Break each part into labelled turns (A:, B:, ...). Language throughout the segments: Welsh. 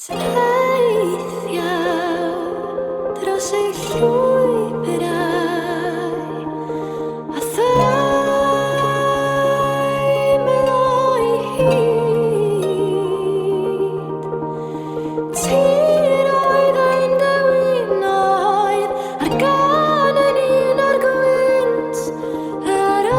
A: Teithiau dros ei llwybrau a theimlo'i hyd. Tiroedd ein dewinoedd a'r gân yn un o'r gwynt yr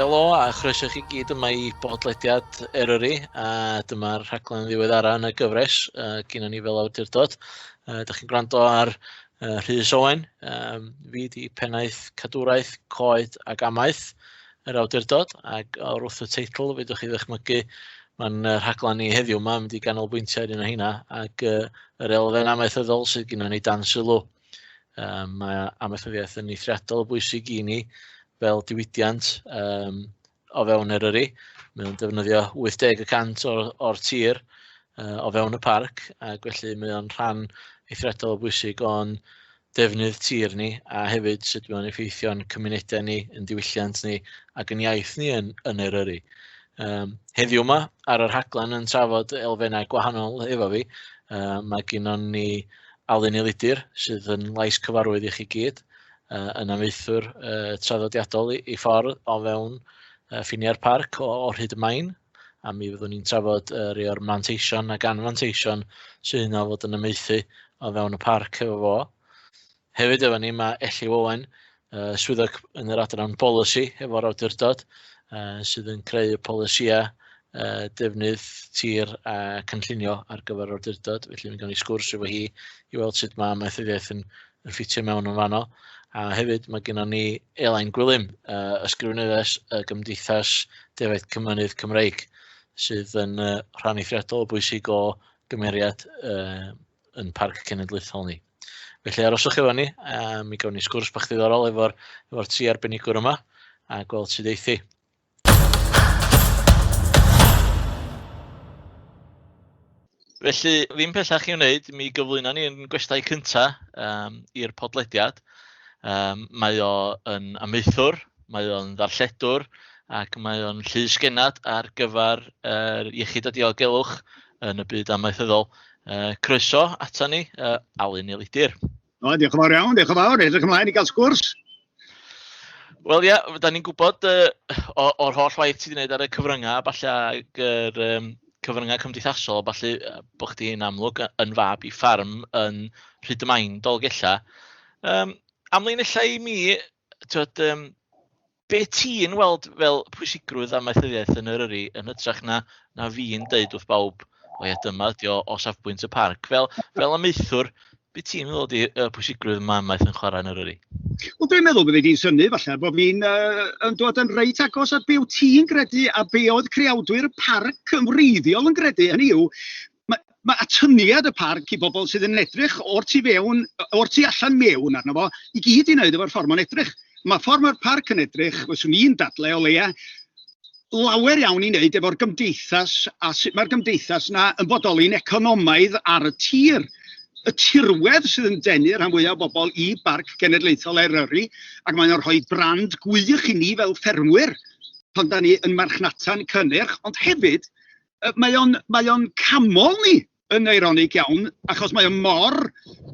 B: Helo a chroeso chi gyd yma i bodlediad Eryri a dyma'r rhaglen ddiweddara yn y gyfres uh, gyda ni fel awdurdod. Uh, dych chi'n gwrando ar uh, Rhys Owen, um, fi di pennaeth cadwraeth, coed ac amaeth yr awdurdod, ac o'r wrth y teitl, fedrwch chi ddychmygu, mae'n rhaglen ni heddiw yma yn mynd i ganolbwyntio ar un o heina, ac uh, yr elfen amaethyddol sydd gyda ni dan sylw. Um, mae amaethyddiaeth yn eithriadol o bwysig i ni fel diwydiant um, o fewn Eryri. Mae o'n defnyddio 80% o'r, or tir uh, o fewn y parc, ac felly mae o'n rhan eithriadol o bwysig o'n defnydd tir ni a hefyd sut mae o'n effeithio'n cymunedau ni, yn diwylliant ni ac yn iaith ni yn, yn Eryri. Um, heddiw yma, ar y rhaglen yn trafod elfennau gwahanol efo fi, uh, mae gennon ni Alun Elidyr, sydd yn lais cyfarwydd i chi gyd, uh, yn amaethwr uh, traddodiadol i, i ffordd o fewn uh, ffiniau'r parc o, o Rhyd y Main, a mi fyddwn ni'n trafod uh, rhai o'r manteision ac anfanteision sydd yna fod yn amaethu o fewn y parc efo fo. Hefyd efo ni mae Elliw Owen, uh, swyddog yn yr adran polisi efo'r awdurdod, uh, sydd yn creu y polisïau uh, defnydd tir a cynllunio ar gyfer yr awdurdod. Felly mi gawn ni sgwrs efo hi i weld sut mae amaethyddiaeth yn, yn ffitio mewn yn fanno. A hefyd mae gennym ni Elain Gwilym, uh, ysgrifenyddes y Gymdeithas Defaid Cymynydd Cymreig, sydd yn uh, rhan eithriadol o bwysig o gymeriad uh, yn Parc Cenedlaethol ni. Felly aroswch efo ni, a mi gawn ni sgwrs bach ddiddorol efo'r efo tri arbenigwr yma, a gweld sydd eithi. Felly, ddim pellach i'w wneud, mi gyflwyno ni yn gwestai cynta um, i'r podlediad. Um, mae o yn amaethwr, mae o'n ddarlledwr, ac mae o'n llysgennad ar gyfer yr uh, iechyd a diogelwch yn y byd amaethyddol. Uh, croeso ata ni, uh, Alun Elidir.
C: O, diolch yn fawr iawn, diolch yn fawr. Edrych ymlaen i gael sgwrs.
B: Wel ia, da ni'n gwybod uh, o'r holl waith ti wedi gwneud ar y cyfryngau, falle ag yr um, cyfryngau cymdeithasol, falle bod chdi'n amlwg yn fab i ffarm yn Rhyd-y-main, Dolgellau. Um, amlinellau i mi, twyd, um, be ti'n weld fel pwysigrwydd amaethyddiaeth yn Eryri yn hytrach na, na fi'n deud wrth bawb, o ia, dyma ydi o, o safbwynt y parc. Fel, fel amaethwr, be ti'n meddwl ydi y pwysigrwydd mae amaeth yn chwarae yn Eryri?
C: Wel, dwi'n meddwl bydde di'n synnu falle bod fi'n uh, yn dod yn reit agos at be wyt ti'n gredu a be oedd creawdwyr y parc yn wreiddiol yn gredu. Hynny yw, mae, mae atyniad y parc i bobl sydd yn edrych o'r tu fewn, o'r tu allan mewn arno fo, i gyd i wneud efo'r ffordd mae'n edrych. Mae ffordd mae'r parc yn edrych, fyswn i'n dadle o leia, lawer iawn i wneud efo'r gymdeithas a sut mae'r gymdeithas yna yn bodoli'n economaidd ar y tir. Y tirwedd sydd yn denu rhan fwyaf o bobl i Barc Cenedlaethol Eryri, ac mae'n rhoi brand gwych i ni fel ffermwyr pan da ni yn marchnata'n cynnyrch, ond hefyd mae o'n mae o'n camol ni yn eironig iawn, achos mae o mor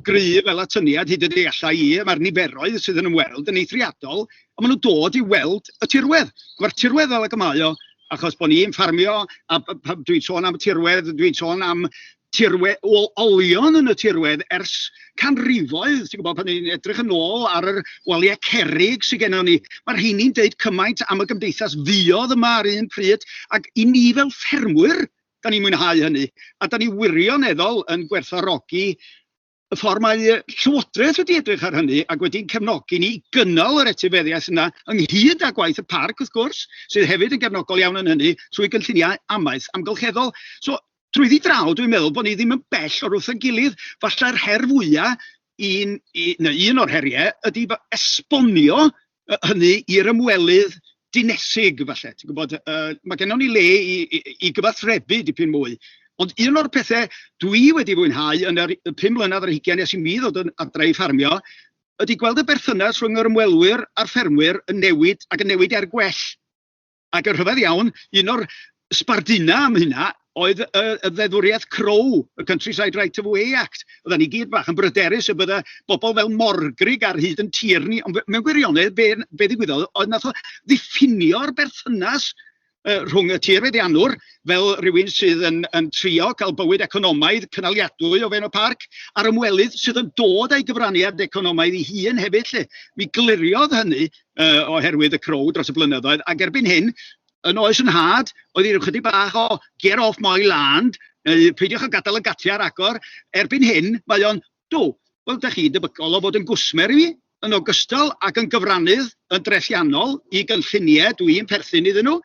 C: gryf fel atyniad hyd y dealla i, mae'r niferoedd sydd yn ymweld yn eithriadol, a maen nhw'n dod i weld y tirwedd. Mae'r tirwedd fel ag y mae o, achos bod ni'n ffarmio, a dwi'n sôn am y tirwedd, dwi'n sôn am tirwedd, ôl olion yn y tirwedd ers canrifoedd, ti'n gwybod, pan ni'n edrych yn ôl ar yr waliau cerrig sydd gennym ni, mae'r rheini'n deud cymaint am y gymdeithas fuodd yma ar un pryd, ac i ni fel ffermwyr, da ni'n mwynhau hynny, a da ni wirioneddol yn gwerthfawrogi y ffordd mae Llywodraeth wedi edrych ar hynny ac wedi'n cefnogi ni i gynnal yr etifeddiaeth yna, ynghyd â gwaith y parc, wrth gwrs, sydd hefyd yn gefnogol iawn yn hynny, trwy gynlluniau amaeth amgylcheddol. So, drwyddi draw, dwi'n meddwl bod ni ddim yn bell o'r wrth ein gilydd. Falle'r her fwyaf, un, i, neu un o'r heriau, ydy esbonio hynny i'r ymwelydd dinesig, falle. Ti'n gwybod, mae gennon ni le i gyfathrebu dipyn mwy. Ond un o'r pethau dwi wedi fwynhau yn yr 25 ers i mi ddod yn adre i ffarmio, ydy gweld y berthynas rhwng yr ymwelwyr a'r ffermwyr yn newid ac yn newid er gwell. Ac yn rhyfedd iawn, un o'r sbardunau am hynna oedd y ddeddfwriaeth CROW, y Countryside Right of Way Act. Oedden ni gyd bach yn bryderus y bydde bobl fel morgrug ar hyd yn tir ni, ond mewn gwirionedd be, be ddigwyddodd oedd nath o ddiffinio'r berthynas rhwng y tirfeddiannwr fel rhywun sydd yn trio cael bywyd economaidd cynaliadwy o fewn y parc, a'r ymwelydd sydd yn dod â'i gyfraniad economaidd ei hun hefyd 'lly. Mi gliriodd hynny oherwydd y CROW dros y blynyddoedd, ac erbyn hyn, yn oes 'y nhad, oedd hi ryw chydig bach o get off my land, neu peidiwch â gadael y gatiau ar agor. Erbyn hyn, mae o'n, do, wel, dach chi'n debygol o fod yn gwsmer i fi, yn ogystal ag yn gyfrannydd yn drethiannol i gynlluniau dwi'n perthyn iddyn nhw.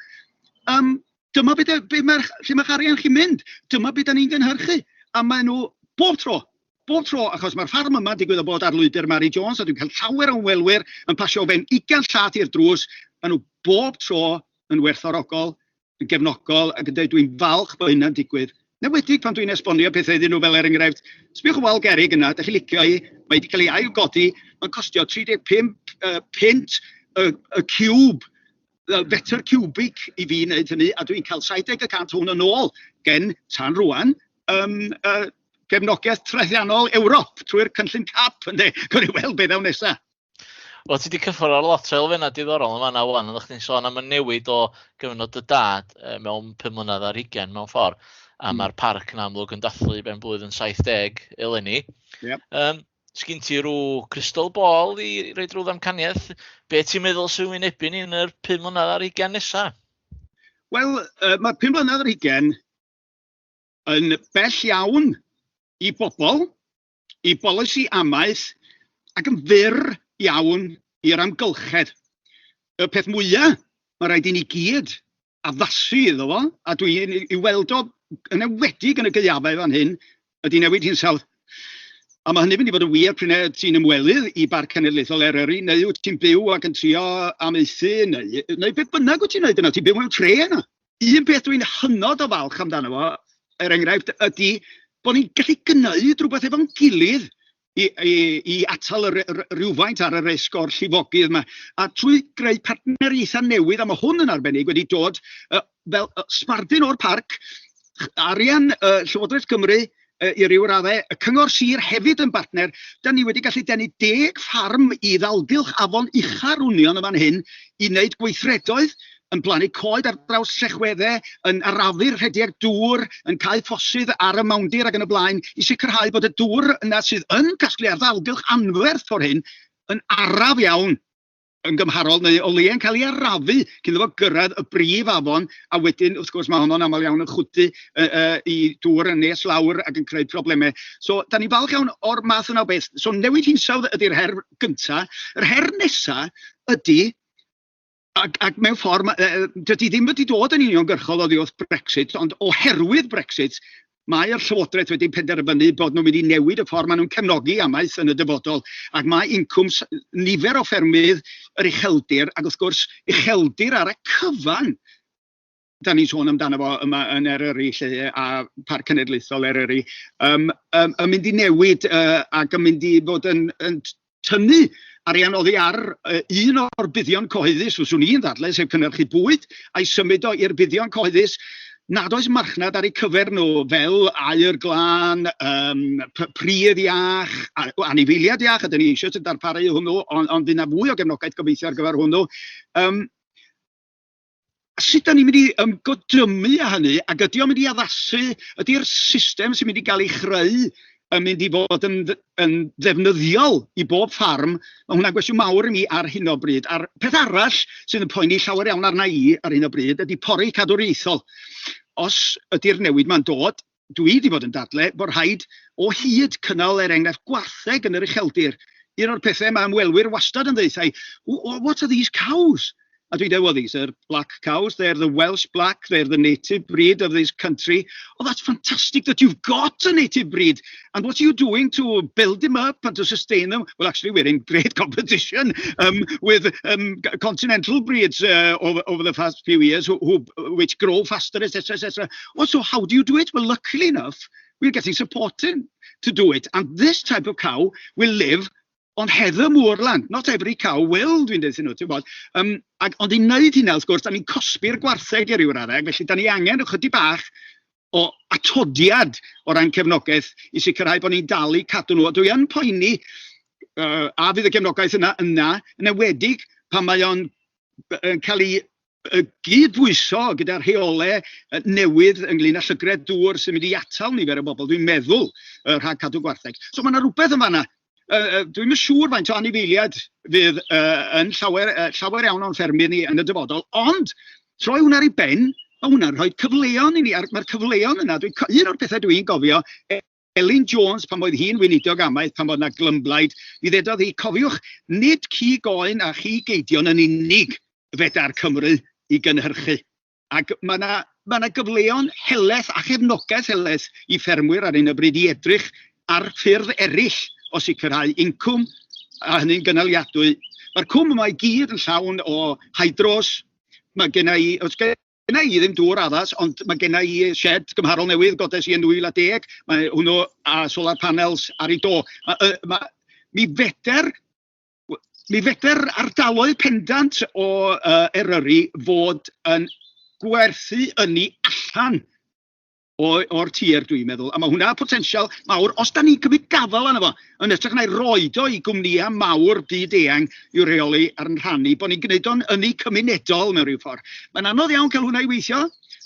C: Um, dyma be, be mae'ch, lle mae'ch arian chi'n mynd, dyma be da ni'n gynhyrchu. A maen nhw bob tro, bob tro, achos mae'r ffarm yma'n digwydd o bod ar lwybr Mary Jones, a dwi'n cael llawer o ymwelwyr yn pasio o fewn ugain llath i'r drws, maen nhw bob tro yn werthfawrogol, yn gefnogol ac yn dweud dwi'n falch bod hynna'n digwydd. Yn enwedig pan dwi'n esbonio pethau iddyn nhw fel er enghraifft, sbiwch y wal gerrig yna, dach chi'n licio hi, mae wedi cael ei ailgodi, mae'n costio 35 punt y ciwb, fetr ciwbig i fi wneud hynny, a dwi'n cael 70 y cant hwn yn ôl gen, tan rwan, gefnogaeth trethiannol Ewrop trwy'r cynllun CAP, ynde? Gawn ni weld beth ddaw nesaf.
B: Wel, ti 'di cyffwrdd ar lot o elfennau diddorol yn fan'na 'wan. Oeddach chdi'n sôn am y newid o gyfnod dy dad mewn 25 mewn ffordd, a mae'r parc yn amlwg yn dathlu ben blwydd yn 70 eleni.
C: Yep.
B: Sgin ti rhyw crystal ball i roid rhyw ddamcaniaeth? Be ti'n meddwl sy'n wynebu ni yn yr 25 nesa?
C: Wel, mae'r 25 yn bell iawn i bobl, i bolisi amaeth ac yn fyr iawn i'r amgylchedd. Y peth mwyaf mae rhaid i ni gyd addasu iddo fo, a dwi'n ei weld o yn enwedig yn y gaeafau fan hyn, ydy newid hinsawdd. A mae hynny'n mynd i fod yn wir pryd ti'n ymwelydd i Barc Cenedlaethol Eryri, neu wyt ti'n byw ac yn trio amaethu, neu beth bynnag wyt ti'n wneud yna, ti'n byw mewn tre yna. Un peth dwi'n hynod o falch amdano fo, er enghraifft, ydy bod ni'n gallu gwneud rhywbeth efo'n gilydd i atal y rhywfaint ar y risg o'r llifogydd yma. A trwy greu partneriaethau newydd, a mae hwn yn arbennig wedi dod fel sbardun o'r parc, arian Llywodraeth Cymru i ryw raddau, y Cyngor Sir hefyd yn bartner, da ni wedi gallu denu 10 ffarm i ddalgylch afon ucha'r Wnion yn fan hyn i wneud gweithredoedd yn plannu coed ar draws llechweddau, yn arafu'r rhediad dŵr, yn cau ffosydd ar y mawndir ac yn y blaen, i sicrhau bod y dŵr yna sydd yn casglu ar ddalgylch anferth o'r hyn yn araf iawn yn gymharol, neu o leia'n cael ei arafu cyn iddo fo gyrraedd y brif afon, a wedyn, wrth gwrs, mae honno'n aml iawn yn chwydu i dŵr yn nes lawr ac yn creu problemau. So, da ni'n falch iawn o'r math yna o beth. So, newid hinsawdd ydy'r her gyntaf. Yr her nesaf ydy, ac mewn ffordd, dydy ddim wedi dod yn uniongyrchol oddi wrth Brexit, ond oherwydd Brexit, Mae'r Llywodraeth wedi penderfynu bod nhw'n mynd i newid y ffordd maen nhw'n cefnogi amaeth yn y dyfodol, ac mae incwm nifer o ffermydd yr ucheldir, ac wrth gwrs ucheldir ar y cyfan, da ni'n sôn amdano fo yma yn Eryri 'lly, a Parc Cenedlaethol Eryri, yn mynd i newid ac yn mynd i fod yn tynnu arian oddi ar un o'r buddion cyhoeddus, fyswn i'n ddadlau, sef cynhyrchu bwyd, a'i symud o i'r buddion cyhoeddus nad oes marchnad ar eu cyfer nhw, fel aer glân, pridd iach, anifeiliaid iach, a dan ni eisoes yn darparu hwnnw, ond fydd 'na fwy o gefnogaeth gobeithio ar gyfer hwnnw. Sut dan ni'n mynd i ymgodymu â hynny, ac ydy o'n mynd i addasu, ydy'r system sy'n mynd i gael ei chreu yn mynd i fod yn ddefnyddiol i bob ffarm? Mae hwnna'n gwestiwn mawr i mi ar hyn o bryd. A'r peth arall sydd yn poeni llawer iawn arna i ar hyn o bryd ydy pori cadwriaethol. Os ydy'r newid ma'n dod, dwi 'di bod yn dadle bod rhaid o hyd cynnal, er enghraifft, gwartheg yn yr ucheldir. Un o'r pethau mae ymwelwyr wastad yn ddeutha i, what are these cows? A dwi'n dweud, well, these are black cows, they're the Welsh black, they're the native breed of this country. Oh, that's fantastic that you've got a native breed. And what are you doing to build them up and to sustain them? Well, actually, we're in great competition with continental breeds over the past few years, which grow faster, etc., etc. Well, so how do you do it? Well, luckily enough, we're getting supported to do it. And this type of cow will live on heather moorland. Not every cow will, dwi'n dweud nhw, ti'n gwbod. Ac, ond i wneud hynna, wrth gwrs, da ni'n cosbi'r gwartheg i ryw raddau, felly da ni angen ychydig bach o atodiad o ran cefnogaeth i sicrhau bod ni'n dal i cadw nhw. A dwi yn poeni a fydd y gefnogaeth yna, yn enwedig pan mae o'n yn cael ei gydbwyso gyda rheolau newydd ynglyn â llygredd dŵr sy'n mynd i atal nifer o bobl, dwi'n meddwl, rhag cadw gwartheg. So mae yna rhywbeth yn fanna. Dwi'm yn siŵr faint o anifeiliaid fydd yn llawer iawn o'n ffermydd ni yn y dyfodol, ond troi hwnna ar ei ben, mae hwnna'n rhoi cyfleon i ni, a'r mae'r cyfleon yna, un o'r pethau dwi'n gofio, Elin Jones, pan oedd hi'n weinidog amaeth, pan oedd 'na glymblaid, mi ddedodd hi, cofiwch, nid cig oen a chig eidion yn unig fedar Cymru i gynhyrchu. Ac mae 'na ma 'na gyfleon helaeth a chefnogaeth helaeth i ffermwyr ar hyn o bryd i edrych ar ffyrdd eraill o sicrhau incwm, a hynny'n gynaliadwy. Mae'r cwm yma i gyd yn llawn o hydros. Mae genna i, os genna i ddim dŵr addas, ond mae genna i shed gymharol newydd, godes i yn 2010, mae hwnnw a solar panels ar ei do. Mi feder ardaloedd pendant o Eryri fod yn gwerthu ynni allan o'r tir, dwi'n meddwl. A mae hwnna potensial mawr, os da ni'n cymryd gafael arno fo, yn hytrach na'i roid o i gwmnïau mawr byd eang i'w rheoli ar yn rhan ni, bod ni'n gwneud o'n ynni cymunedol mewn rhyw ffordd. Mae'n anodd iawn cael hwnna i weithio.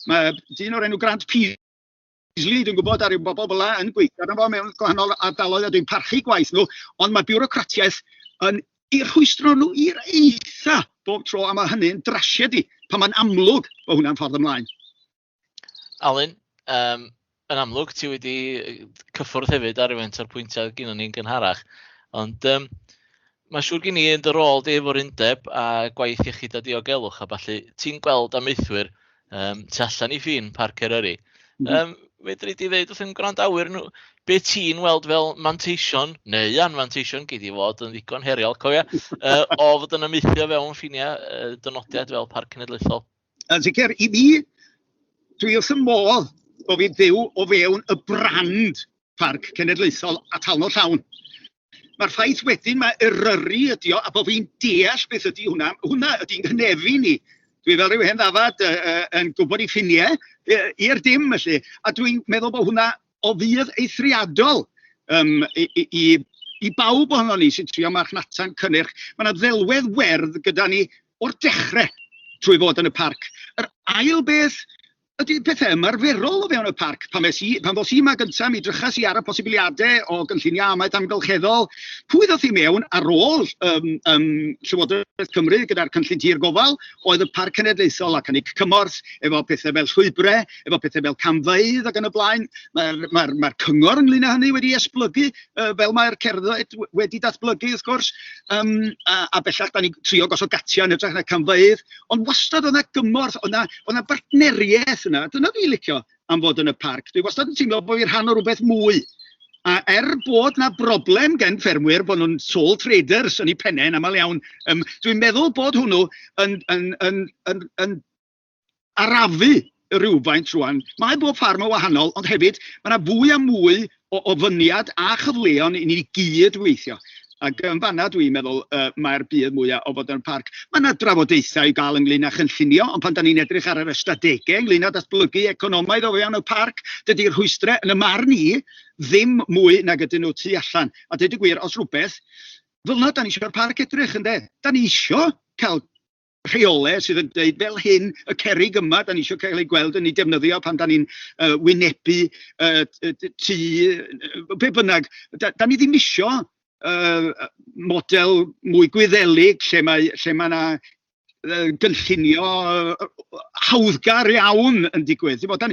C: Mae dyn o'r enw Grant Peasley, dwi'n gwybod, a rhyw bobl fel 'na yn gweithio arno fo mewn gwahanol ardaloedd, a dwi'n parchu gwaith nhw, ond mae biwrocratiaeth yn i rhwystro nhw i'r eitha bob tro, a mae hynny'n drasiedi pan mae'n amlwg bod hwnna'n ffordd ymlaen.
B: Alun, yn amlwg ti wedi cyffwrdd hefyd ar rywfaint o'r pwyntiau gynnon ni'n gynharach, ond mae'n siŵr gen i yn dy rôl di efo'r undeb a gwaith iechyd a diogelwch a ballu, ti'n gweld amaethwyr tu allan i ffin Parc Eryri. Fedri di ddeud wrth ein gwrandawyr nhw be ti'n weld fel manteision neu anfanteision, gei di fod yn ddigon heriol, cofia, o fod yn amaethio fewn ffiniau dynodiad fel Parc Cenedlaethol?
C: Yn sicr, i fi, dwi wrth y modd bo fi'n byw o fewn y brand Parc Cenedlaethol a talnod llawn. Mae'r ffaith wedyn mae Eryri ydi o, a bod fi'n deall beth ydy hwnna, hwnna ydy'n nghynefin i. Dwi fel rhyw hen ddafad yn gwybod ei ffiniau i'r dim felly, a dwi'n meddwl bod hwnna o fudd eithriadol i bawb ohonon ni sy'n trio marchnata'n cynnyrch. Mae yna ddelwedd werdd gyda ni o'r dechrau trwy fod yn y parc. Yr ail beth ydy pethau ymarferol o fewn y parc. Pan ddos i yma gyntaf, mi drychas i ar y posibiliadau o gynlluniau amaeth amgylcheddol. Pwy ddoth i mewn ar ôl Llywodraeth Cymru gyda'r cynllun tir gofal oedd y Parc Cenedlaethol a cynnig cymorth efo pethau fel llwybrau, efo pethau fel camfeydd ac yn y blaen. Mae'r mae cyngor ynglyn â hynny wedi esblygu fel mae'r cerdded wedi datblygu, wrth gwrs, a bellach da ni'n trio gosod gatiau yn hytrach na camfeydd, ond wastad oedd 'na gymorth, oedd 'na bartneriaeth yna, dyna dwi'n licio am fod yn y parc. Dwi wastad yn teimlo bod fi'n rhan o rywbeth mwy. A er bod 'na broblem gen ffermwyr bod nhw'n sole traders yn eu pennau yn aml iawn, dwi'n meddwl bod hwnnw yn arafu rywfaint rwan. Mae bob ffarm yn wahanol, ond hefyd mae yna fwy a mwy o ofyniad a chyfleon i ni gyd weithio. Ac yn fanna dwi'n meddwl mae'r budd mwyaf o fod yn y parc. Mae yna drafodaethau i gael ynglyn â chynllunio, ond pan da ni'n edrych ar yr ystadegau ynglyn â datblygu economaidd o fewn y parc, dydy'r rhwystrau yn y marn i ddim mwy nag ydyn nhw tu allan. A dweud y gwir, os rhywbeth, fel yna da ni eisiau'r parc edrych, ynde? Da ni isio cael rheolau sydd yn dweud fel hyn, y cerrig yma, da ni eisiau cael eu gweld yn eu defnyddio pan da ni'n wynebu tŷ, be bynnag. Da ni ddim isio model mwy Gwyddelig lle mae yna gynllunio hawddgar iawn yn digwydd. Ti'n bod,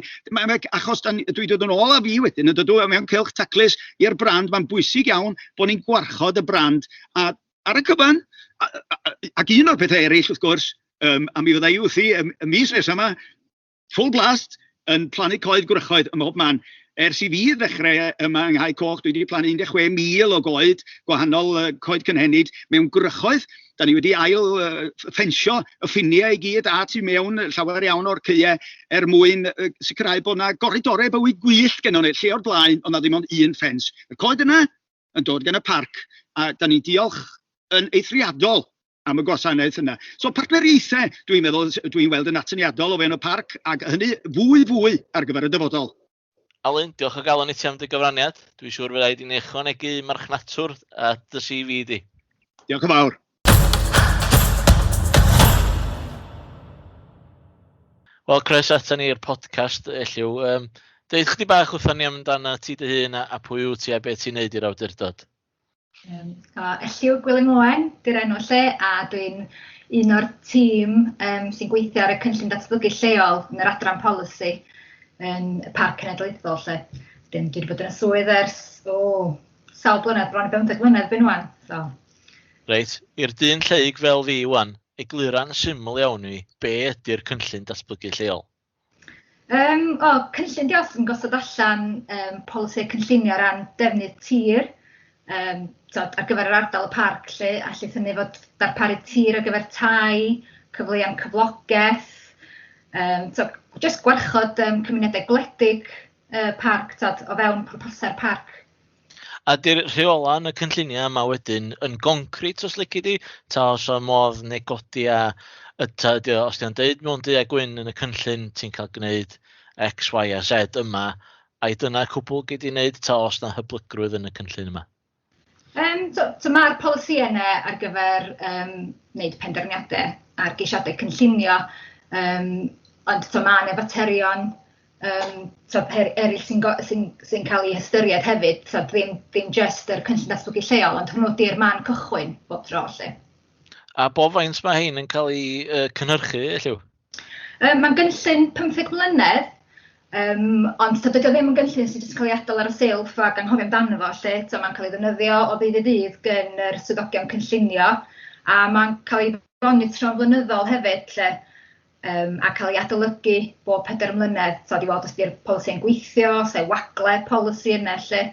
C: achos da ni, dwi'n dod yn ôl â fi wedyn, yn dod mewn cylch taclus i'r brand, mae'n bwysig iawn bod ni'n gwarchod y brand. A ar y cyfan, ac un o'r pethau eraill, wrth gwrs, A mi fydda i wrthi y mis nesaf yma, full blast, yn plannu coed gwrychoedd ym mhob man. Ers i fi ddechrau yma yng Nghae Coch, dwi wedi plannu 16,000 o goed gwahanol, coed cynhenid mewn gwrychoedd. Da ni wedi ail ffensio y ffiniau i gyd a tu mewn llawer iawn o'r caeau er mwyn sicrhau bod yna goridorau bywyd gwyllt gennon ni. Lle o'r blaen, oedd 'na ddim ond un ffens. Y coed yna yn dod gan y parc, a da ni'n diolch yn eithriadol am y gwasanaeth yna. So partneriaethau, dwi'n meddwl, dwi'n weld yn atyniadol o fewn y parc, ac hynny fwy fwy ar gyfer y dyfodol.
B: Alun, diolch o galon i ti am dy gyfraniad. Dwi'n siŵr fydd rhaid i ni ychwanegu marchnatwr at dy CV di.
C: Diolch yn fawr.
B: Wel, croeso ato ni i'r podcast, Elliw. Deud chdi bach wrthon ni amdano ti dy hun a pwy wyt ti a beth ti'n neud i'r awdurdod.
D: So, Elliw Gwilym Owen, di'r enw lle, a dwi'n un o'r tîm sy'n gweithio ar y cynllun datblygu lleol yn yr adran polisi yn y Parc Cenedlaethol lle. Dwi wedi bod yn y swydd ers, o, sawl blynedd, bron i 15 mlynedd byn wan. So.
B: Reit, i'r dyn lleug fel fi wan, eglura'n syml iawn i mi, be ydy'r cynllun datblygu lleol?
D: Wel, cynllun 'di o sy'n gosod allan polisïau cynllunio o ran defnydd tir, tibod, ar gyfer yr ardal y parc 'lly, a ellith hynny fod darparu tir ar gyfer tai, cyfleon cyflogaeth, tibod, jyst gwarchod cymunedau gwledig y parc, tibod, o fewn pwrpasau'r parc.
B: A 'di'r rheolau yn y cynlluniau yma wedyn yn goncrit os lici di? Ta oes 'na modd negodi a ta ydi o, os 'di o'n deud mewn du a gwyn yn y cynllun ti'n cael gwneud X, Y a Z yma, ai dyna cwbl gei di wneud ta oes 'na hyblygrwydd yn y cynllun yma?
D: So mae'r polisïau yna ar gyfer wneud penderfyniadau ar geisiadau cynllunio, ond mae 'na faterion tibod, eraill sy'n sy sy cael eu hystyried hefyd, tibod, ddim jyst yr cynllun datblygu lleol, ond hwnnw 'di'r man cychwyn bob tro 'lly.
B: A bob faint mae hein yn cael ei cynhyrchu, Elliw?
D: Mae'n gynllun 15 mlynedd, ond tibod, dydy o ddim yn gynllun sydd jyst yn cael ei adael ar y silff ac anghofio amdano fo 'lly. Tibod, mae'n cael ei ddefnyddio o ddydd i ddydd gan yr swyddogion cynllunio, a mae'n cael ei fonitro'n flynyddol hefyd 'lly. A cael ei adolygu bob 4 mlynedd, tibod, i weld os 'di'r polisiau'n gweithio, os oes wagle polisi yna 'lly.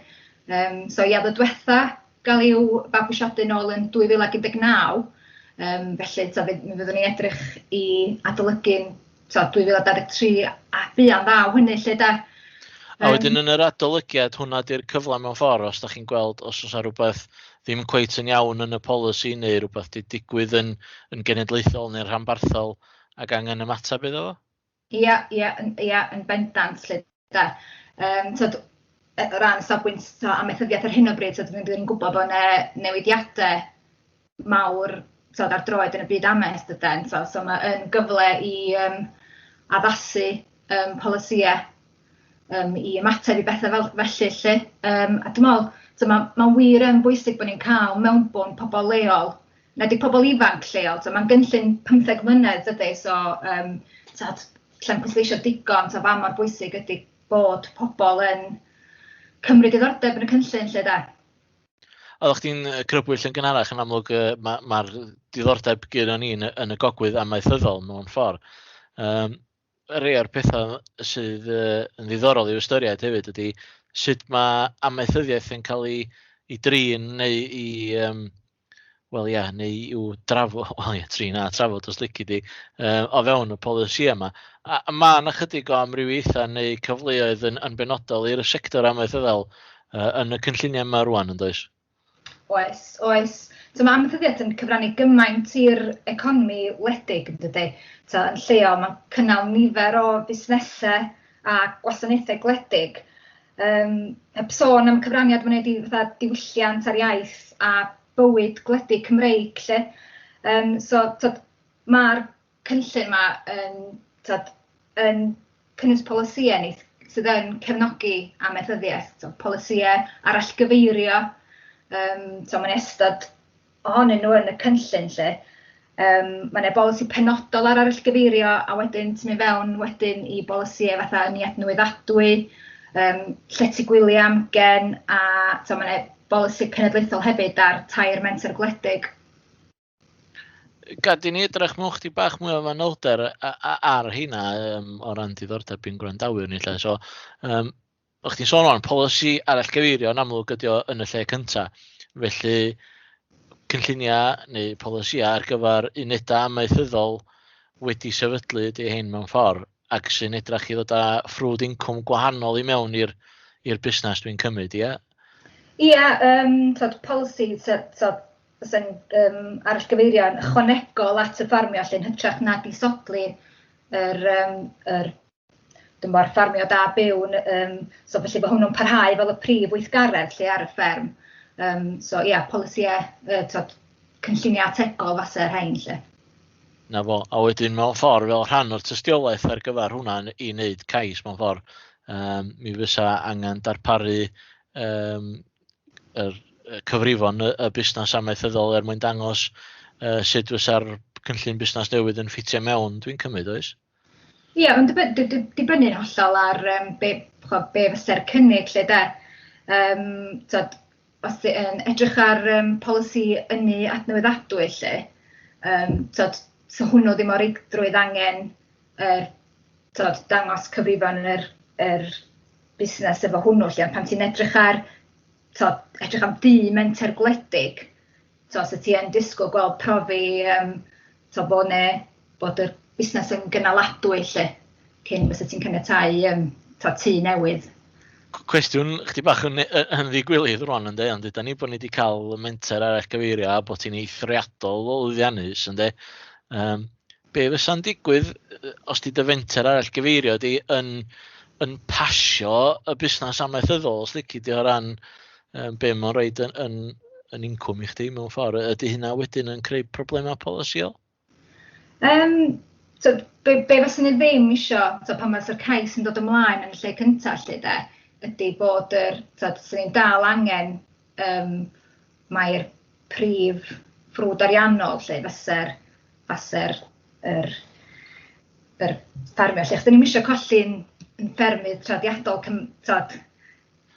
D: So ia, oedd y diwetha gael i'w fabwysiadu nôl yn 2019, felly tibod, mi fyddwn ni'n edrych i adolygu'n tibod, 2023 a buan ddaw hynny 'lly de.
B: A wedyn yn yr adolygiad hwnna 'di'r cyfle mewn ffordd os da chi'n gweld os oes 'na rhywbeth ddim cweit yn iawn yn y polisi neu rhywbeth 'di digwydd yn, yn genedlaethol neu'n rhanbarthol ac angen ymateb iddo fo?
D: Ia, ia, ia, yn bendant 'lly de. Tibod, o ran safbwynt tibod amaethyddiaeth ar hyn o bryd, tibod, dwi'n gwybod bod yna newidiadau mawr tibod ar droed yn y byd amaeth dyden, tibod, so mae yn gyfle i addasu polisïau i ymateb i bethau fel felly 'lly. A dwi'n meddwl, tibod, mae'n wir yn bwysig bod ni'n cael mewnbwn pobl leol, na 'di pobl ifanc lleol, tibod, mae'n gynllun 15 mlynedd dydy, so tibod, alla i'm pwysleisio digon tibod pa mor bwysig ydy bod pobl yn cymryd diddordeb yn y cynllun 'lly de.
B: Oeddech chdi'n crybwyll yn gynharach yn amlwg mae'r ma diddordeb gyda ni yn, yn y gogwydd amaethyddol mewn ffordd. Rhai o'r pethau sydd yn ddiddorol i'w ystyried hefyd ydy sut mae amaethyddiaeth yn cael ei, ei drin neu i, wel ia, neu i'w drafod, wel ia, trin a trafod os lici di, o fewn y polisi yma. A mae yna chydig o amrywiaethau neu cyfleoedd yn, yn benodol i'r sector amaethyddol yn y cynlluniau yma rwan, yn does?
D: Oes, oes. So mae amaethyddiaeth yn cyfrannu gymaint i'r economi wledig, yn dydy? So, yn lleol, mae'n cynnal nifer o fusnesau a gwasanaethau gwledig. Heb sôn am cyfraniad mae'n gwneud i fatha diwylliant a'r iaith a bywyd gwledig Cymreig 'lly. So tibod, ma'r cynllun 'ma yn tibod, yn cynnwys polisïau ni sydd yn cefnogi amaethyddiaeth, tibod, polisïau arallgyfeirio, tibod, mae'n ystod ohonyn nhw yn y cynllun 'lly. Mae 'na bolisi penodol ar arallgyfeirio a wedyn ti'n mynd fewn wedyn i bolisïau fatha ynni adnewyddadwy, llety gwyliau amgen a tibod, mae 'na bolisi cenedlaethol hefyd ar tair menter gwledig.
B: Gad i ni edrych mewn chdi bach mwy o fanylder ar hynna o ran diddordeb i'n gwrandawyr ni lle. So, o'ch ti'n sôn o'n polisi arallgyfeirio yn amlwg ydi o yn y lle cynta. Felly, cynlluniau neu polisïau ar gyfer unedau amaethyddol wedi sefydlu ydy hyn mewn ffordd ac sy'n edrach i ddod â ffrwd incwm gwahanol i mewn i'r i'r busnes dwi'n cymryd, ie?
D: Ie, um, tod, polisi tod, fysa'n um, arallgyfeirio yn ychwanegol at y ffarmio lle yn hytrach na disodli yr, um, yr dwi'n gwybod, ffarmio da byw, um, so felly bod hwnnw'n parhau fel y prif weithgaredd lle ar y fferm. Um, so ia, yeah, polisïau, uh, tod, cynlluniau ategol fase'r rhain lle.
B: Na fo, a wedyn mewn ffordd fel rhan o'r tystiolaeth ar gyfer hwnna i wneud cais mewn ffordd, um, mi fysa angen darparu um, yr cyfrifon y, y busnes amaethyddol er mwyn dangos uh, sut fysa'r cynllun busnes newydd yn ffitio mewn, dwi'n cymryd, oes?
D: Ie, yeah, mae'n dibynnu'n hollol ar um, be, be fysa'r cynnig lle de. Um, tod, os ti yn edrych ar um, polisi ynni adnewyddadwy 'lly, um, tod, so hwnnw ddim o reidrwydd angen er, tod, dangos cyfrifon yr, yr busnes efo hwnnw 'lly, ond pan ti'n edrych ar, tod, edrych am dŷ menter gwledig, tod, so ti yn disgwyl gweld profi um, tod, bod, ne, bod yr busnes yn gynaladwy 'lly, cyn fysa ti'n caniatáu um, tod, tŷ newydd.
B: Cwestiwn chdi bach yn, yn ddigwilydd rwan ynddo, ond ydy ni bod ni wedi cael menter arall gyfeirio a bod ti'n eithriadol o lwyddiannus ynddo. Um, be fysa'n digwydd os di dy fenter arall gyfeirio di yn, yn pasio y busnes amaethyddol, os lici di o ran um, be mae'n rhaid yn, yn, yn incwm i chdi mewn ffordd, ydy hynna wedyn yn creu problemau polisïol?
D: Um, so, be, be faswn ni ddim isio, so, pan mae'r cais yn dod ymlaen yn y lle cyntaf lle de, ydy bod yr, so, swn ni'n dal angen um, mae'r prif ffrwd ariannol lle fysa'r fysa'r yr, yr ffarmio lle. Chos ni'n eisiau colli'n yn ffermydd traddodiadol, tod,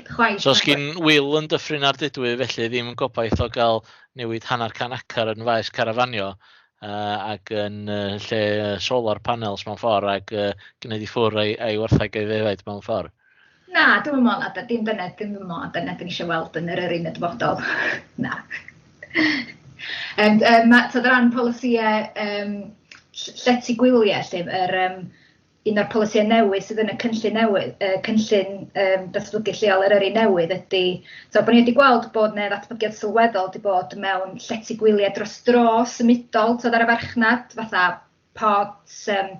B: chwaith. So os gyn Will yn Dyffryn Ardudwy felly ddim yn gobaith o gael newid hanner can acar yn faes carafanio uh, ac yn uh, lle solar panels mewn ffordd ac uh, gwneud i ffwrdd a'i, a'i wartheg a'i ddefaid mewn ffordd?
D: Na, dwi'n meddwl na, dim dyna, dwi'n meddwl na dyna dyn eisiau weld yn yr yn y dyfodol. Na. And, um, ma, so, ran polisïau um, llety gwyliau, lle, yr, um, un o'r polisïau newydd sydd yn y cynllun newydd, yy cynllun yym datblygu lleol Eryri newydd ydy, so bod ni wedi gweld bod 'na ddatblygiad sylweddol wedi bod mewn llety gwyliau dros dro symudol tibod ar y farchnad, fatha pods, yym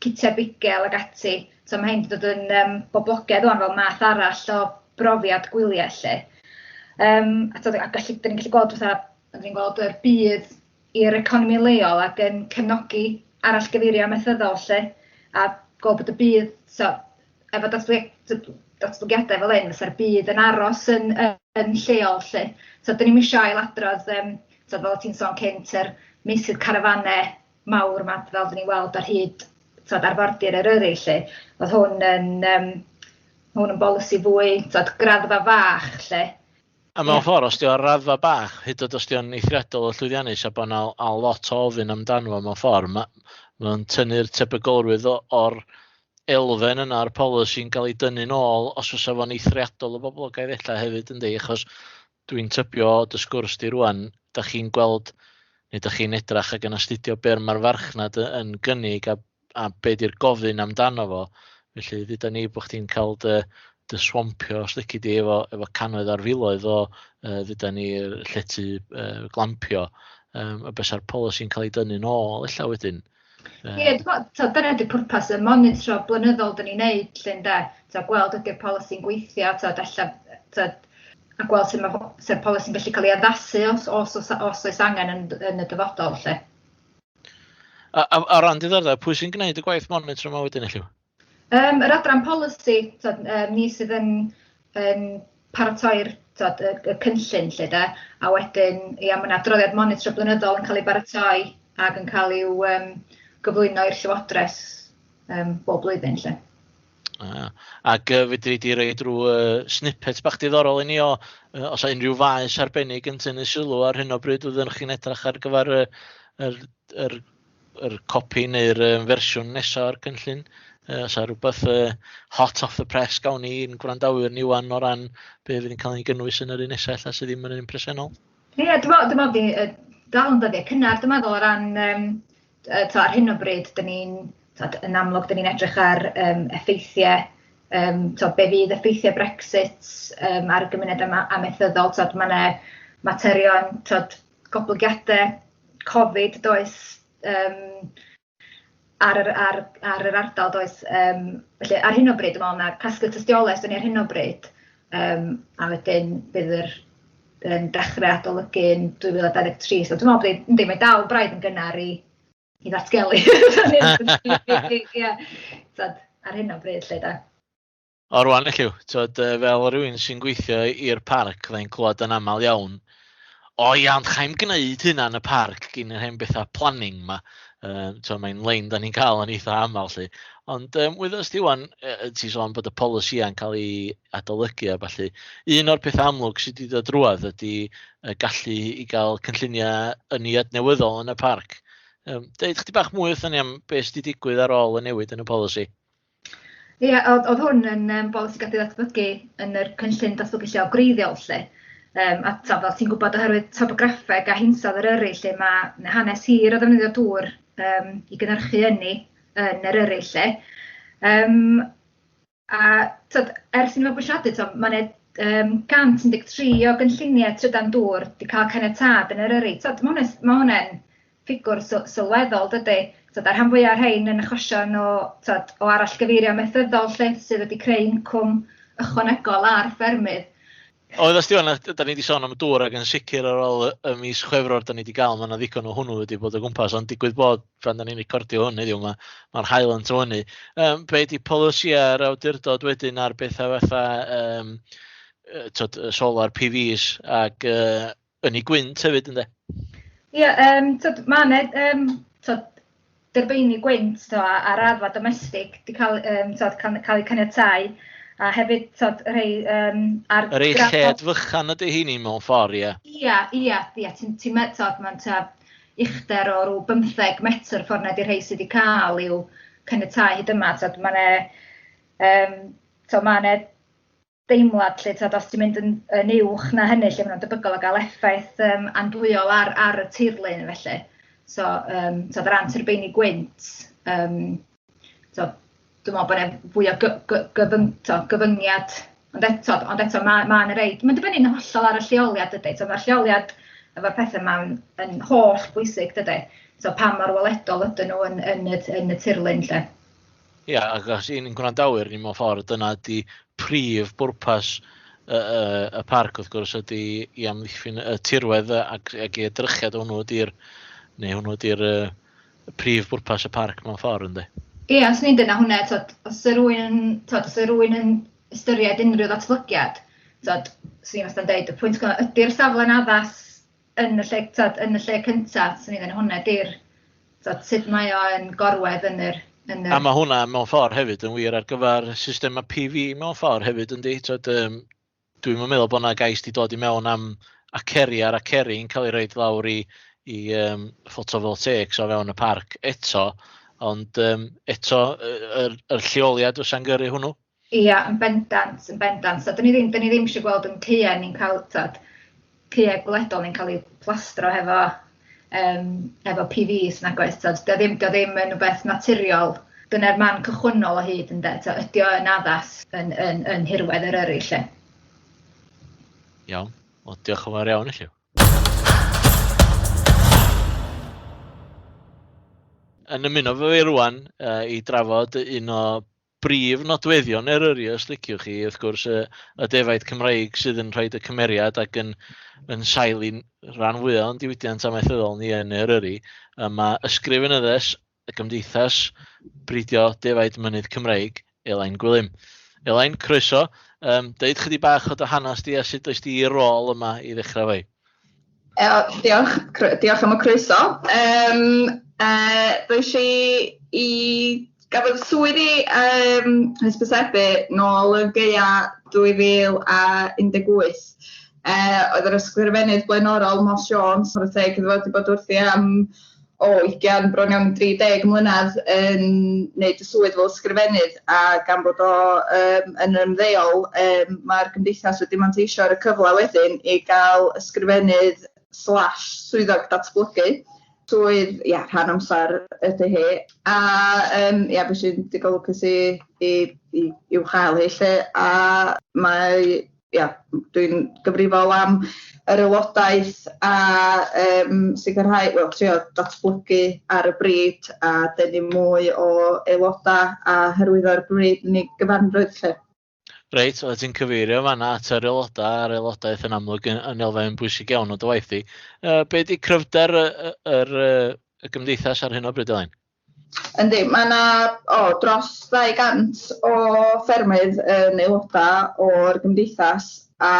D: citiau bugail ac ati. So ma' hein 'di dod yn yym boblogaidd ŵan fel math arall o brofiad gwyliau 'lly. Yym a tibod a gallu... dan ni'n gallu gweld fatha, dan ni'n gweld yr budd i'r economi leol ac yn cefnogi arallgyfeirio amaethyddol 'lly, a gweld bod y budd, so efo datblygiadau fel hyn, fysa'r budd yn aros yn yn lleol 'lly. So 'dyn ni'm isio ailadrodd yym tibod fel o't ti'n sôn cynt, yr meysydd carafanau mawr 'ma fel 'dan ni'n weld ar hyd tibod arfordir Eryri 'lly. Oedd hwn yn yym hwn yn bolisi fwy tibod graddfa fach 'lly.
B: A mewn ffordd, os 'di o ar raddfa bach, hyd yn oed os 'di o'n eithriadol o llwyddiannus a bod 'na a lot o ofyn amdano fo mewn ffordd, ma' mae'n tynnu'r tebygolrwydd o, o'r elfen yna o'r polisi'n cael ei dynnu'n ôl os fysa fo'n eithriadol o boblogaidd ella hefyd yndi, achos dwi'n tybio o dy sgwrs di rwan, da chi'n gweld neu da chi'n edrach ac yn astudio be mae'r farchnad yn gynnig a a be di'r gofyn amdano fo. Felly dduda ni bod chdi'n cael dy, dy swampio, os lici di, efo, efo cannoedd ar filoedd o, uh, dduda ni, llety uh, glampio, um, a bysa'r polisi'n cael ei dynnu'n ôl ella wedyn.
D: Ie, yeah, dwi'n dyna ydy pwrpas y monitro blynyddol dyn ni'n neud, lle ynde, ta, gweld ydy'r polisi'n gweithio, ta, ella, ta, a gweld sut mae'r sut polisi'n gallu cael ei addasu os, os, os, os oes angen yn, yn y dyfodol, lle.
B: A, a, a ran diddordeb, pwy sy'n gwneud y gwaith monitro yma wedyn, Elliw?
D: Um, yr adran polisi, tod, um, ni sydd yn, yn paratoi'r tod, y, y cynllun lle de, a wedyn ia, mae yna adroddiad monitro blynyddol yn cael ei baratoi ac yn cael ei um, gyflwyno i'r Llywodraeth um, bob blwyddyn lle.
B: Ah, ac uh, fedri di roi drwy uh, snippet bach diddorol i ni o uh, os unrhyw faes arbennig yn tynnu sylw ar hyn o bryd fyddwn chi'n edrych ar gyfer y, yr, yr, yr copi neu'r fersiwn nesaf o'r cynllun? Oes 'na rhywbeth hot off the press gawn ni i'n gwrandawyr ni wan o ran be fydd yn cael ei gynnwys yn yr un nesaf ella sydd ddim yn yr un presennol?
D: Ie, yeah, dwi'n meddwl, dwi meddwl dal yn dyddiau cynnar, dwi'n meddwl o ran, um, to, ar hyn o bryd, dyn ni'n, yn amlwg, dyn ni'n edrych ar um, effeithiau, um, to, be fydd effeithiau Brexit um, ar y gymuned amaethyddol, to, mae yna materion, to, goblygiadau Covid, does, um, ar yr, ar, ar yr ardal, does. Um, felly ar hyn o bryd, dwi'n meddwl na casglu tystiolaeth dyn ni ar hyn o bryd, um, a wedyn bydd yr yn dechrau adolygu yn 2023. So dwi'n meddwl bod yndi, mae dal braidd yn gynnar i, i ddatgelu. Ie, ar hyn o bryd, lle da.
B: O rwan Elliw, t'wod yy fel rhywun sy'n gweithio i'r parc fyddai'n clywed yn aml iawn, o ia ond chai'm gneud hynna yn y parc gin yr hen betha planning 'ma. Yy t'wod mae'n lein 'dan ni'n cael yn eitha aml 'lly. Ond yym wyddost ti 'wan yy ti'n sôn bod y polisïau'n cael eu adolygu a ballu. Un o'r pethau amlwg sydd wedi dod drwadd ydy y gallu i gael cynlluniau ynni adnewyddol yn y parc. Yym deud chydig bach mwy wrthon ni am beth sydd wedi digwydd ar ôl y newid yn y polisi.
D: Ie, oedd, oedd hwn yn um, bolisi gath ei ddatblygu yn yr cynllun datblygu lleol gwreiddiol 'lly. Um, a ta, fel ti'n gwybod, oherwydd topograffeg a hinsawdd Eryri lle mae hanes hir o ddefnyddio dŵr um, i gynhyrchu ynni yn Eryri 'lly. Um, a tyd, ers i ni fabwysiadu, tyd, mae yna um, 113 o gynlluniau trydan dŵr wedi cael caniatâd yn Eryri. Tyd, mae hwnna'n ma hwnna ffigwr sylweddol, dydy? Tibod, a'r rhan fwya o'r rhein yn achosion o, tibod, o arallgyfeirio amaethyddol 'lly, sydd wedi creu incwm ychwanegol ar ffermydd.
B: Oedd os di wan, da ni wedi sôn am y dŵr ac yn sicr ar ôl y mis Chwefror da ni wedi gael, mae yna ddigon o hwnnw wedi bod o gwmpas, ond digwydd bod pan da ni'n recordio hwn heddiw, mae'r ma haul yn tywynnu. Um, be di polisiau'r awdurdod wedyn ar bethau fatha um, tod, solar PVs ac uh, ynni gwynt hefyd ynde?
D: Ie, yeah, um, tyd, mae yna um, tyd, dyrbeini gwynt to, ar raddfa domestig wedi cael, um, tyd, cael, cael eu caniatáu a hefyd tyd, rhai um,
B: ar... Yr ei lled fychan ydy heini mewn ffordd,
D: ie? Ia, ia, ia, ti'n ti tyd, mae'n tua uchder o rhyw 15 metr ffordd na 'di rhai sydd wedi cael i'w caniatáu hyd yma. Tyd, mae yna um, tyd, ma deimlad 'lly tibod os ti'n mynd yn yn uwch na hynny 'lly ma' nhw'n debygol o gael effaith yym andwyol ar ar y tirlun felly. So yym tibod o ran tyrbeini gwynt yym tibod dwi'n meddwl bod 'na fwy o gy- gy- gyfyng- tibod gyfyngiad ond eto ond eto ma' ma' 'na rei... Mae'n dibynnu'n hollol ar y lleoliad dydy. Tibod ma'r lleoliad efo'r pethe 'ma'n yn holl bwysig dydy. So pa mor weledol ydyn nhw yn yn y yn y tirlun 'lly.
B: Ia, ac os i'n gwrandawyr ni mewn ffordd, dyna ydy prif bwrpas y, y, y parc wrth gwrs ydy i amddiffyn y tirwedd ac, ac i edrychiad hwnnw ydy'r, neu hwnnw ydy'r uh, prif bwrpas y parc mewn ffordd, ynddi?
D: Ie, os ni'n dweud na hwnna, tod, os y rwy'n, tod, os y rwy'n yn ystyried unrhyw ddatblygiad, tod, swn i'n wastad yn dweud, y pwynt cyntaf, ydy'r safle'n addas yn y lle, tod, yn y lle cyntaf, swn i'n dweud hwnna ydy'r Tibod, sut mae o yn gorwedd yn yr... Yn
B: yr... A mae hwnna mewn ffordd hefyd yn wir ar gyfer systemau PV mewn ffordd hefyd yndi? Tibod, um, dwi'n meddwl bod yna gais wedi dod i mewn am aceri ar aceri yn cael ei roed lawr i, i um, photovoltaics o fewn y parc eto, ond um, eto yr, yr lleoliad fysa'n gyrru hwnnw.
D: Ia, yn bendant, yn bendant. So, dyn ni ddim, dyn ni ddim eisiau gweld yn caeau ni'n cael, tyd, caeau gwledol ni'n cael eu plastro hefo, um, efo PVs nag oes. Tyd, dio ddim, dio ddim yn rhywbeth naturiol. Dyna'r man cychwynnol o hyd, ynde. Tyd, ydy o yn addas yn, yn, yn nhirwedd Eryri, lle.
B: Iawn. Wel, diolch yn fawr iawn i chi. Yn ymuno fo fi rwan uh, i drafod un o brif nodweddion Eryri, os liciwch chi, wrth gwrs, y, y defaid Cymreig sydd yn rhoi y cymeriad ac yn, yn sail i'n rhan fwyaf o'n diwydiant amaethyddol ni yn Eryri. Mae ysgrifenyddes y Gymdeithas Bridio Defaid Mynydd Cymreig, Elain Gwilym. Elain, croeso. Um, deud chydig bach o dy hanes di a sut does di i'r rôl yma i ddechrau fo.
E: Diolch, diolch am y croeso. Um, uh, does i i gafodd swydd i um, hysbysebu nôl yn gaea 2018. Uh, oedd yr ysgrifennydd blaenorol Moss Jones, chwarae teg iddo fo, wedi bod wrthi am o 20, bron iawn 30 mlynedd yn wneud y swydd fel ysgrifennydd, a gan bod o yn ymddeol, mae'r gymdeithas wedi manteisio ar y cyfle wedyn i gael ysgrifennydd slash swyddog datblygu. Swydd, ia, rhan amser ydy hi. A ia, fues i'n digon lwcus i, i, i, i'w chael hi 'lly, a mae, ia, dwi'n gyfrifol am yr aelodaeth a sicrhau, wel, trio datblygu ar y bryd a denu mwy o aelodau a hyrwyddo'r bryd yn ei gyfanrwydd 'lly.
B: Reit, oeddet ti'n cyfeirio fanna at yr aelodau a'r aelodaeth yn amlwg yn, yn elfen bwysig iawn o dy waith di. Be di cryfder y, y, yr, y gymdeithas ar hyn o bryd, Elain?
E: Yndi, mae yna o, dros 200 o ffermydd yn aelodau o'r gymdeithas a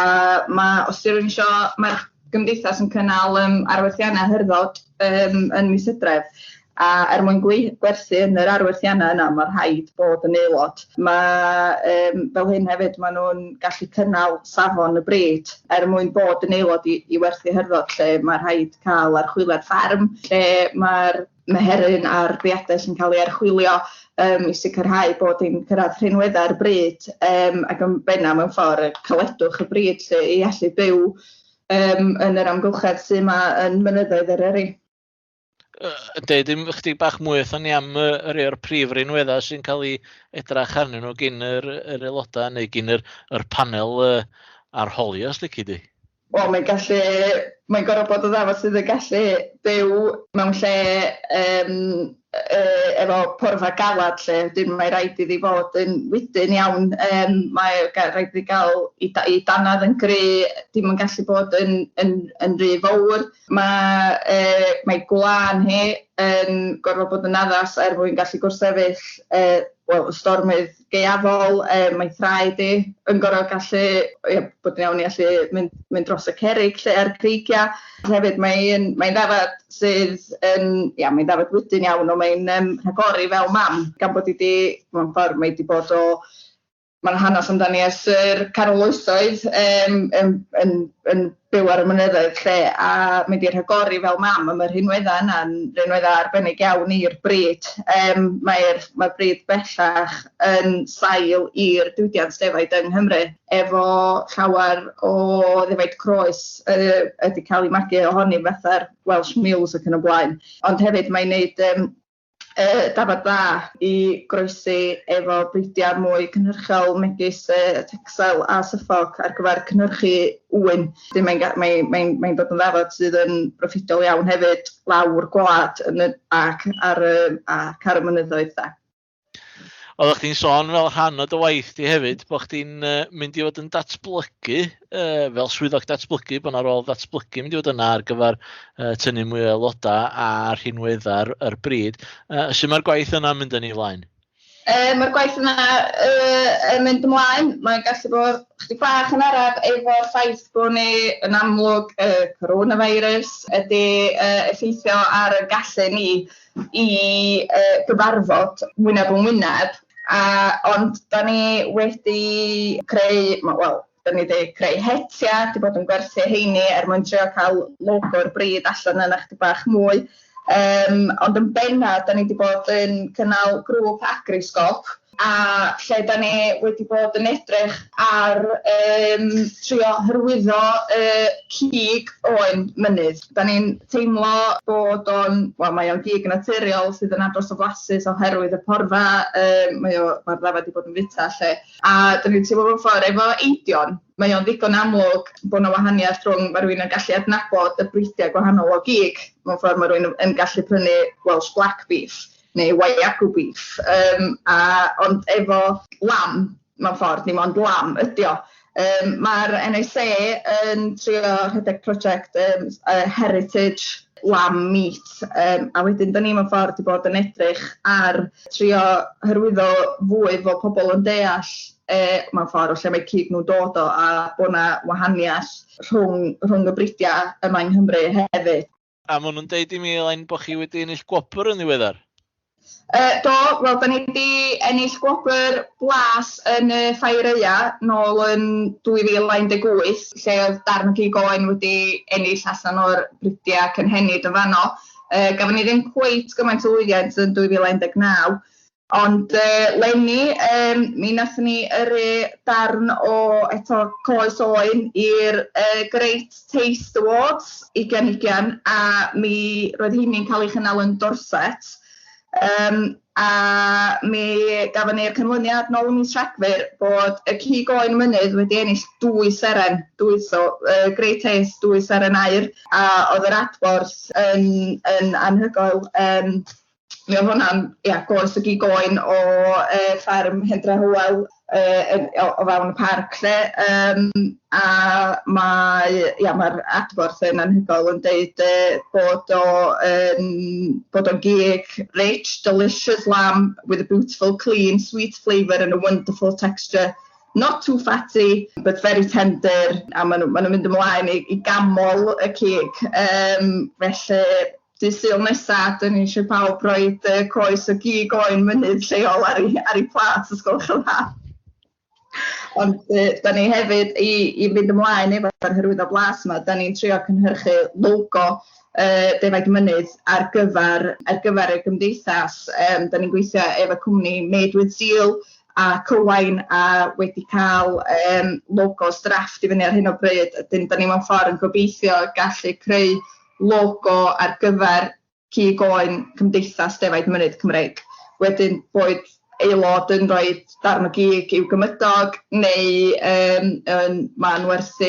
E: mae, os 'di rhywun isio, mae'r gymdeithas yn cynnal arwerthiannau hyrddod yn mis Hydref a er mwyn gwerthu yn yr arwerthiannau yna mae rhaid bod yn aelod. Mae fel hyn hefyd maen nhw'n gallu cynnal safon y brîd er mwyn bod yn aelod i, i werthu hyrddod lle mae rhaid cael archwiliad fferm lle mae'r meheryn a'r biadell yn cael ei archwilio i sicrhau bod hi'n cyrraedd rhinweddau'r bryd ac yn bennaf mewn ffordd caledwch y bryd 'lly i allu byw yn yr amgylchedd sydd yma yn mynyddoedd Eryri.
B: Deud dim chydig bach mwy wrthon ni am y rhai o'r prif rinweddau sy'n cael ei edrach arnyn nhw gyn yr, yr aelodau neu gyn yr, yr panel arholi os lici di.
E: Wel, mae'n gallu, mae'n gorfod bod yn ddafad sydd yn gallu byw mewn lle efo porfa galad 'lly, wedyn mae rhaid iddi fod yn wydn iawn, mae rhaid iddi gael ei dannedd yn gry', dim yn gallu bod yn yn yn rhy fawr. Mae mae gwlân hi yn gorfod bod yn addas er mwyn gallu gwrthsefyll wel, y stormydd gaeafol, mae thraed hi yn gorfod gallu, ia, bod yn iawn i allu mynd, mynd dros y cerrig 'lly a'r creigiau. Hefyd mae'n mae ddafad sydd yn, ia, mae'n ddafad wydn iawn, ond mae'n rhagori fel mam, gan bod hi 'di, mewn ffordd, mae 'di bod o, mae'n hanes amdani ers yr canol oesoedd yn, yn, yn byw ar y mynyddoedd 'lly, a mae 'di rhagori fel mam, a mae'r rhinweddau yna'n rinweddau arbennig iawn i'r brîd. Mae'r mae'r brîd bellach yn sail i'r diwydiant defaid yng Nghymru, efo llawer o ddefaid croes wedi cael eu magu ohoni fatha'r Welsh Mules ac yn y blaen. Ond hefyd mae'n neud dafad dda i groesi efo bridiau mwy cynhyrchiol megis Texel a Suffolk ar gyfer cynhyrchu ŵyn. Wedyn mae'n mae, mae, mae'n dod yn ddafad sydd yn broffidiol iawn hefyd lawr gwlad yn y, ac ar y, ac ar y mynyddoedd de.
B: Oeddech chdi'n sôn fel rhan o dy waith di hefyd bod chdi'n mynd i fod yn datblygu fel swyddog datblygu, bod yna rôl ddatblygu mynd i fod yna ar gyfer tynnu mwy o aelodau a rhinweddau'r yr bryd. Sut mae'r gwaith yna'n mynd yn ei flaen?
E: Mae'r gwaith yna yn mynd ymlaen. Mae'n gallu bod chydig bach yn araf efo'r ffaith bod ni yn amlwg y coronavirus ydy effeithio ar y gallu ni i gyfarfod wyneb yn wyneb, a ond da ni wedi creu, wel, da ni wedi creu hetiau, wedi bod yn gwerthu heini er mwyn trio cael logo'r bryd allan yna chydig bach mwy. Ond yn bennaf, da ni wedi bod yn cynnal grŵp Agrisgop, a lle da ni wedi bod yn edrych ar trio hyrwyddo cig oen mynydd. Da ni'n teimlo bod o'n, wel mae o'n gig naturiol sydd yn andros o flasus oherwydd y porfa, mae o, mae'r ddafad wedi bod yn fwyta 'lly. A da ni'n teimlo mewn ffordd efo eidion, mae o'n ddigon amlwg bod 'na wahaniaeth rhwng, mae rhywun yn gallu adnabod y bridiau gwahanol o gig, mewn ffordd mae rhywun yn gallu prynu Welsh Black Beef neu Wagyu beef, a, ond efo lamb, mewn ffordd, dim ond lamb ydi o. Mae'r NSA yn trio rhedeg prosiect Heritage Lamb Meat, a wedyn da ni mewn ffordd wedi bod yn edrych ar trio hyrwyddo fwy fod pobl yn deall mewn ffordd o lle mae cig nhw'n dod o a bod 'na wahaniaeth rhwng, rhwng y bridiau yma yng Nghymru hefyd.
B: A maen nhw'n deud i mi, Elain, bod chi wedi ennill gwobr yn ddiweddar.
E: Do, wel, da ni wedi ennill gwobr blas yn y Ffair Aeaf nôl yn 2018, lle oedd darn o gig oen wedi ennill allan o'r bridiau cynhenid yn fanno. Gafon ni ddim cweit gymaint o lwyddiant yn 2019, ond leni mi wnaethon ni yrru darn o eto coes oen i'r Great Taste Awards 2020, a mi roedd hynny'n cael ei chynnal yn Dorset. A mi gafon ni'r canlyniad nôl ym mis Rhagfyr bod y cig oen mynydd wedi ennill 2 seren, 2 so Great Taste, 2 seren aur, a oedd yr adborth yn, yn anhygoel. Mi oedd hwnna'n, ia, goes o gig oen o fferm Hendre Hywel o, o fewn y parc lle. A mae, ia, mae'r adborth yn anhygoel yn deud bod o yn, bod o'n gig rich, delicious lamb with a beautiful, clean, sweet flavour and a wonderful texture. Not too fatty, but very tender. A maen nhw, maen nhw'n mynd ymlaen i, i gamol y cig. Felly, dydd Sul nesa, dyn ni eisiau pawb roed coes o gig oen mynydd lleol ar ei, ar ei plât, os gwelwch yn dda. Ond da ni hefyd, i, i fynd ymlaen efo'r hyrwyddo blas yma, da ni'n trio cynhyrchu logo defaid mynydd ar gyfer, ar gyfer y gymdeithas. Da ni'n gweithio efo cwmni Made with Zeal a Cywain a wedi cael logos drafft i fyny ar hyn o bryd. Ydyn, da ni mewn ffordd yn gobeithio gallu creu logo ar gyfer cig oen Cymdeithas Defaid Mynydd Cymreig. Wedyn boed aelod yn rhoi darn o gig i'w gymydog neu yym yn ma'n werthu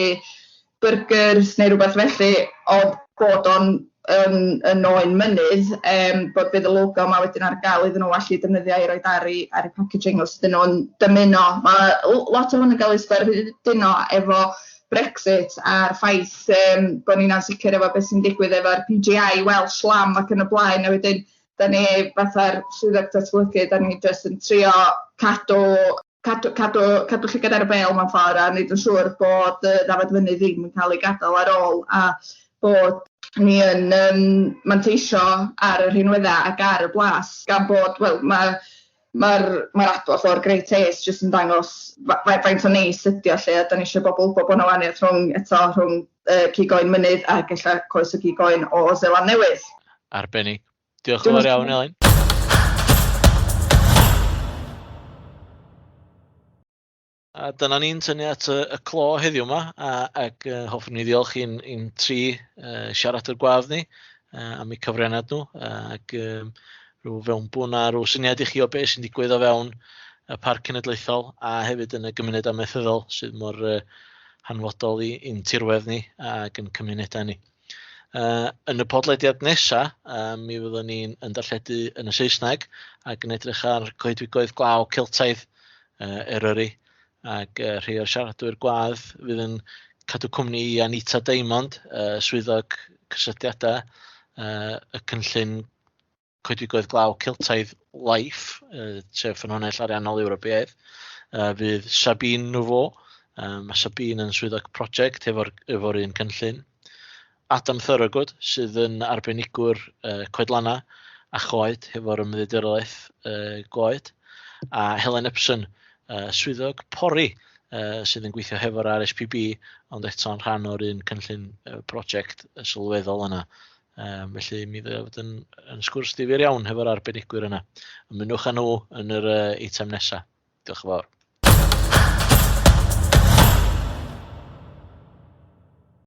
E: byrgyrs neu rywbeth felly, ond bod o'n yn yn oen mynydd, yym bod bydd y logo 'ma wedyn ar gael iddyn nhw allu defnyddio i roid ar eu ar eu packaging os ydyn nhw'n dymuno. Ma' lot o hwn yn gael ei sbarduno efo Brexit a'r ffaith yym bod ni'n ansicr efo beth sy'n digwydd efo'r PGI Welsh Lamb ac yn y blaen, a wedyn da ni fatha'r swyddog datblygu, da ni jyst yn trio cadw cadw cadw cadw llygad ar y bêl mewn ffordd a wneud yn siŵr bod y ddafad fynydd ddim yn cael ei gadael ar ôl a bod ni yn yym manteisio ar y rhinweddau ac ar y blas gan bod, wel, ma' Mae'r mae'r adborth o'r Great Taste jyst yn dangos faint o neis ydi o 'lly, a dan ni eisiau bobl wybod bod 'na wahaniaeth rhwng, eto, rhwng cig oen mynydd ac ella coes o gig oen o Seland Newydd.
B: Arbennig. Diolch yn fawr iawn, Elin. A dyna ni'n tynnu at y, y clo heddiw yma, a, ac hoffwn ni ddiolch i'n, i'n tri siaradwr gwadd ni am eu cyfraniad nhw, ac rhyw fewnbwn a rhyw syniad i chi o beth sy'n digwydd o fewn y Parc Cenedlaethol a hefyd yn y gymuned amaethyddol sydd mor hanfodol i'n tirwedd ni ac yn cymunedau ni. Yn y podlediad nesa, mi fyddwn ni'n yn darlledu yn y Saesneg ac yn edrych ar coedwigoedd glaw Celtaidd Eryri ac rhai o'r siaradwyr gwadd fydd yn cadw cwmni i Anita Diamond, swyddog cysylltiadau y cynllun Coedwigoedd Glaw Celtaidd Life, sef ffynhonnell ariannol Ewropeaidd, fydd Sabine Nouveau. Mae Sabine yn swyddog prosiect efo'r efo un cynllun. Adam Thorogood, sydd yn arbenigwr coedlanna a choed hefo'r ymddiriedolaeth goed, a Helen Epson, swyddog pori, sydd yn gweithio hefo'r RSPB, ond eto'n rhan o'r un cynllun prosiect sylweddol yna. Felly mi fydd yn, yn sgwrs ddifyr iawn hefo'r arbenigwyr yna. Ymunwch â nhw yn yr eitem nesaf. Diolch yn fawr.